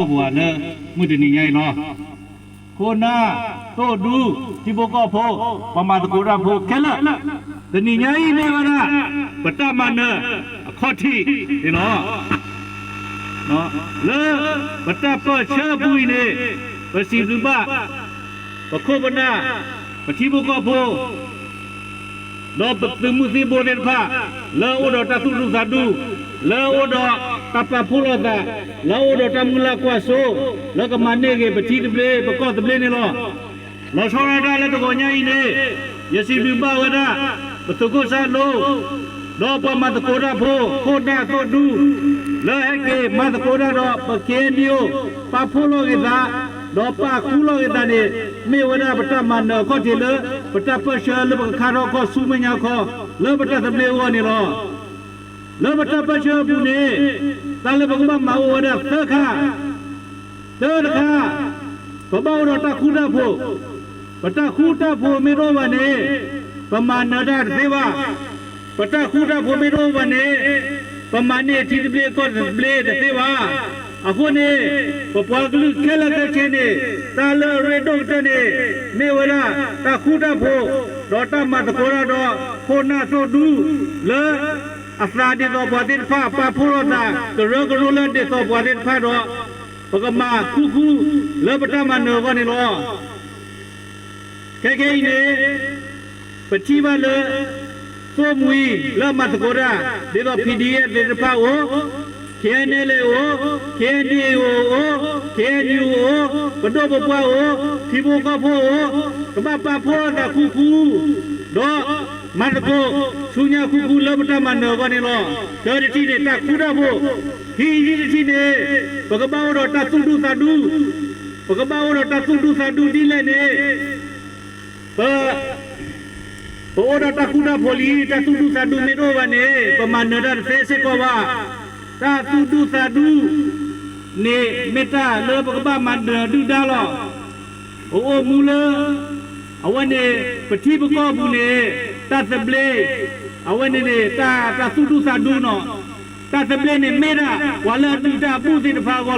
ပှၤလၢမုၢ်တနံၤညါအံၤလီၤ. ခိၣ်နၢ်, သိၣ်ဒူ, ထံဖိကီၢ်ဖိ, ပှၤမၤသကိးတၢ်ဖိခဲလၢာ်, တနံၤညါအံၤမ့ၢ်ဝဲဒၣ် ပတၢ်မၤနၢၤအခီၣ်ထံးန့ၣ်လီၤ. လၢပတၢ်ပၢၢ်ဆၢအပူၤအံၤန့ၣ် ပစံးဘျုးဘၣ် ပခိၣ်ပနၢ်, ပထံဖိကီၢ်ဖိ ဒီးပသုးမုၢ်သံၣ်ဘိသ့ၣ်တဖၣ် လၢအအိၣ်ဒီးတၢ်သူၣ်ဒူသးဒူ, လၢအအိၣ်ဒီးတၢ်ပာ်ဖှိၣ်လိာ်သး, လၢအအိၣ်ဒီးတၢ်မုၢ်လၢ်ကွၢ်စိ, လၢကမၤန့ၢ်က့ၤပထံသဘျ့ ပကီၢ်သဘျ့န့ၣ်လီၤ. လီၤဆီဒၣ်တၢ်လၢတဂီၤညါအံၤန့ၣ် ယစံးဘျုးဘၣ်ဝဲဒၣ် ပသုးခိၣ်စၢ်လိ ဒီးပှၤမၤသကိးတၢ်ဖိ ခိၣ်နၢ်သိၣ်ဒူ လၢဟဲက့ၤမၤသကိးတၢ်ဒီးပ ခ့ၣ်အဲၣ်ယူၣ် ပာ်ဖှိၣ်လိာ်က့ၤသး ဒီးပာ်ဃူလိာ်က့ၤသးန့ၣ် မ့ၢ်ဝဲဒၣ်ပတၢ်မၤနၢၤအခီၣ်ထံးလၢ ပတၢ်ပၢၢ်ဆၢလၢပကခါထီၣ်ခီၣ်ဆူမဲာ်ညါခီ လၢပတၢ်သဘျ့အဂီၢ်န့ၣ်လီၤ. လၢပတၢ်ပၢၢ်ဆၢအပူၤန့ၣ် တၢ်လၢပကဘၣ်မၤအိၣ်ဝဲဒၣ်သၢခါ, တၢတခါ, ပဘၣ်အိၣ်ဒီးတၢ်ဃူတၢ်ဖိး, ပတၢ်ဃူတၢ်ဖိးမ့ၢ်တအိၣ်ဘၣ်န့ၣ် ပမၤနၢၤတၢ်တသ့ဘၣ်. ပတၢ်ဃူတၢ်ဖိးမ့ၢ်တအိၣ်ဘၣ်န့ၣ် ပမၤန့ၢ်ထံသဘျ့ကီၢ်သဘျ့တသ့ဘၣ်. အဃိန့ၣ် ပပှၤကလုာ်ခဲလၢာ်ခဲဆ့န့ၣ် တၢ်လၢအရ့ဒိၣ်ကတၢၢ်န့ၣ် မ့ၢ်ဝဲဒၣ် တၢ်ဃူတၢ်ဖိး ဒီးတၢ်မၤသကိးတၢ်ဒီး ခိၣ်နၢ်သိၣ်ဒူ လၢအသးဒ်သိးပှၤသ့ၣ်တဖၣ် ပာ်ဖှိၣ်လိာ်သး ကရၢကရိလၢဒ်သိးပှၤသ့ၣ်တဖၣ်ဒီး ပကမၤခူခူ လၢပတၢ်မၤနၢၤအဂီၢ်န့ၣ်လီၤ. ခဲခဲအံၤန့ၣ် ပထံၣ်ဘၣ်လၢ သိၣ်မှံၤလၢအမၤသကိးတၢ် ဒ်သိး ဖံၣ်ဒံၣ်အဲၣ် သ့ၣ်တဖၣ်အိၣ်, ခ့ၣ်အဲၣ်ယူၣ်အိၣ်, ခ့ၣ်အဲၣ်ယူၣ်အိၣ်, ခ့ၣ်အဲၣ်ယူၣ်အိၣ်, ပဒိၣ်ပပှၢ်အိၣ်, ထံဖိကီၢ်ဖိအိၣ်, ကဘၣ်ပာ်ဖှိၣ်လိာ်သးခူခူ ဒီးမၤသကိးဆူညါခူခူလၢပတၢ်မၤနၢၤအဂီၢ်န့ၣ်လီၤ. တၢတထံၣ်န့ၣ် တၢ်ဃူတၢ်ဖိး, ခံထံၣ်တထံၣ်န့ၣ် ပကဘၣ်အိၣ်ဒီးတၢ်သူၣ်ဒူသးဒူ, ပကဘၣ်အိၣ်ဒီးတၢ်သူၣ်ဒူသးဒူဒ်လဲၣ်န့ၣ် ပ ပအိၣ်ဒီးတၢ်ဃူတၢ်ဖိးလံ, တၢ်သူၣ်ဒူသးဒူမ့ၢ်တအိၣ်ဘၣ်န့ၣ် ပမၤနၢၤတၢ်တသ့စ့ၢ်ကီးဘၣ်. တၢ်သူၣ်ဒူသးဒူန့ၣ် မ့ၢ်တၢ်လၢပကဘၣ်မၤနၢၤဒုၣ်ဒါလီၤ. ပအိၣ်မူလၢ အဝဲန့ၣ် ပထံပကီၢ်အပူၤန့ၣ် တၢ်သဘျ့, အဝဲန့ၣ်န့ၣ် တၢ် တၢ်သူၣ်ဒူသးဒူနီၤ. တၢ်သဘျ့န့ၣ်မ့ၢ်ဒၣ် ပှၤလၢအဒုၣ်တၢ်အဘူၣ်သ့ၣ်တဖၣ်အဂီၢ်လီၤ.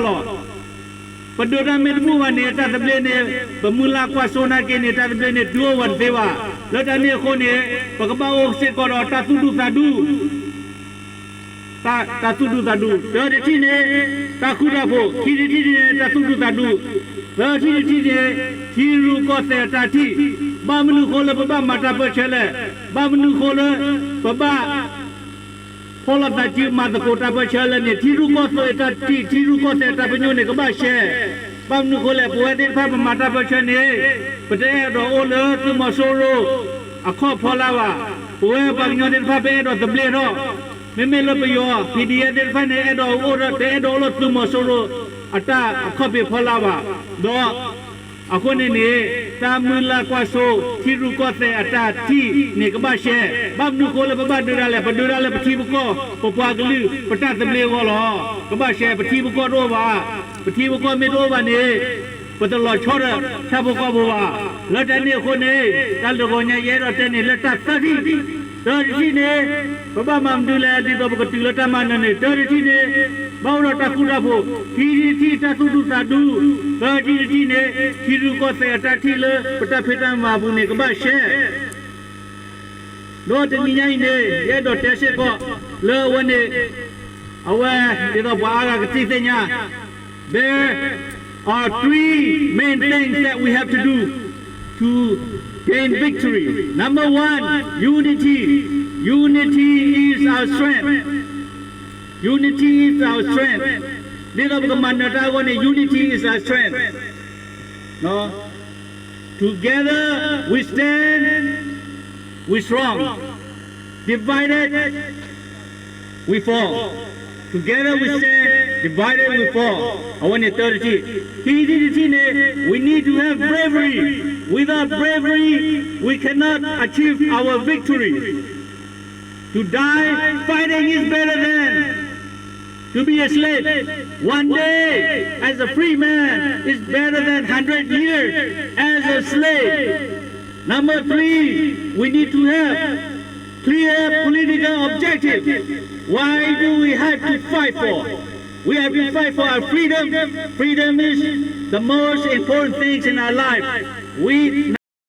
ပဒုၣ်ဒါမ့ၢ်တဘူၣ်ဘၣ်န့ၣ် တၢ်သဘျ့န့ၣ် ပမုၢ်လၢ်ကွၢ်စိနာ်က့န့ၣ် တၢ်သဘျ့န့ၣ် တုၤအိၣ်ဝဲတသ့ဘၣ်. လၢတၢ်န့ၣ်အဃိန့ၣ် ပကဘၣ်အိၣ်စ့ၢ်ကီးဒီးတၢ်သူၣ်ဒူသးဒူ, တၢ် တၢ်သူၣ်ဒူသးဒူ, တၢတထံၣ်န့ၣ် တၢ်ဃူတၢ်ဖိး, ခံထံၣ်တထံၣ်န့ၣ် တၢ်သူၣ်ဒူသးဒူ, သၢထံၣ်တထံၣ်န့ၣ် ထံရူၢ်ကီၢ်သဲးအတၢ်ထံၣ်. ဘၣ်မနုၤဃိလၢပဘၣ်မၤတၢ်ပၢၢ်ဆၢလဲၣ်, ဘၣ်မနုၤဃိလၢ ပဘၣ် ဖီၣ်လိာ်သးစုမၤသကိးတၢ်ပၢၢ်ဆၢလဲၣ်န့ၣ် ထံရူၢ်ကီၢ်သဲးအတၢ်ထံၣ်, ထံရူၢ်ကီၢ်သဲးတၢ်ပညိၣ်န့ၣ် ကဘၣ်ရှဲ. ဘၣ်မနုၤဃိလဲၣ်, ပဝဲသ့ၣ်တဖၣ်ပမၤတၢ်ပၢၢ်ဆၢန့ၣ် ပတအဲၣ်ဒိးအိၣ်လၢသုးမီၤစိရိၤအခီၣ်ဖီလာ်ဘၣ်. ပဝဲပှၤကညီသ့ၣ်တဖၣ် ပအဲၣ်ဒိးသဘျ့ထီၣ်. မ့မ့ၢ်လၢပယီၤ ဖံၣ်ဒံၣ်အဲၣ် သ့ၣ်တဖၣ်န့ၣ် အဲၣ်ဒိးအိၣ်ဒီး တအဲၣ်ဒိးအိၣ်လၢသုးမီၤစိရိၤအတၢ်အခီၣ်ဖံးဖီလာ်ဘၣ်. ဒီး အဃိန့ၣ်န့ၣ် တၢ်မုၢ်လၢ်ကွၢ်စိ ထံရူၢ်ကီၢ်သဲးအတၢ်ထံၣ်န့ၣ် ကဘၣ်ရှဲ. ဘၣ်မနုၤဃိလၢပဘၣ်ဒုးဒၣ်လဲာ်, ပဒုးဒၣ်လၢပထံပကီၢ် ပပှၤကလုာ် ပတၢ်သဘျ့အဂီၢ်လီၤ. ကဘၣ်ရှဲ, ပထံပကီၢ်တအိၣ်ဘၣ်. ပထံပကီၢ်မ့ၢ်တအိၣ်ဘၣ်န့ၣ် ပတလီၤဆီဒီးဆၣ်ဖိကီၢ်ဖိဘၣ်. လၢတၢ်န့ၣ်အဃိန့ၣ် တၢ်လၢတဂီၤညါ ယအဲၣ်ဒိးတဲန့ၣ်လၢတၢ်သၢထံၣ်, တၢတထံၣ်န့ၣ် ပဘၣ်မၤမနုၤလဲၣ် ဒ်သိးပကတုၤလၢတၢ်မၤနၢၤန့ၣ် တၢတထံၣ်န့ၣ် ဘၣ်အိၣ်ဒီးတၢ်ဃူတၢ်ဖိး, ခံထံၣ်တထံၣ် တၢ်သူၣ်ဒူသးဒူ, သၢထံၣ်တထံၣ်န့ၣ် ထံရူၢ်ကီၢ်သဲးအတၢ်ထံၣ်လၢပတၢ်ဖံးတၢ်မၤအပူၤန့ၣ် ကဘၣ်ရှဲ. ဒီးတနံၤညါအံၤန့ၣ် ယအဲၣ်ဒိးတဲစ့ၢ်ကီး လၢအဝဲန့ၣ် အဝဲဒ်သိးပှၤအါဂၤကသ့ၣ်ညါ There are three main things that we have to do to gain victory. Number one, unity. Unity is our strength. Unity is our strength. ဒ်သိးပကမၤနၢၤတၢ်အဂီၢ်န့ၣ် unity is our strength. Together we stand, we strong. Divided, we fall. Together we stand, divided we fall. အဝဲန့ၣ်တၢတထံၣ်. ခံထံၣ်တထံၣ်န့ၣ် we need to have bravery. Without bravery, we cannot achieve our victory. To die fighting is better than to be a slave. One day as a free man is better than hundred years as a slave. Number three, we need to have clear political objective. Why do we have to fight for? We have been fight for our freedom. Freedom is the most important things in our life. We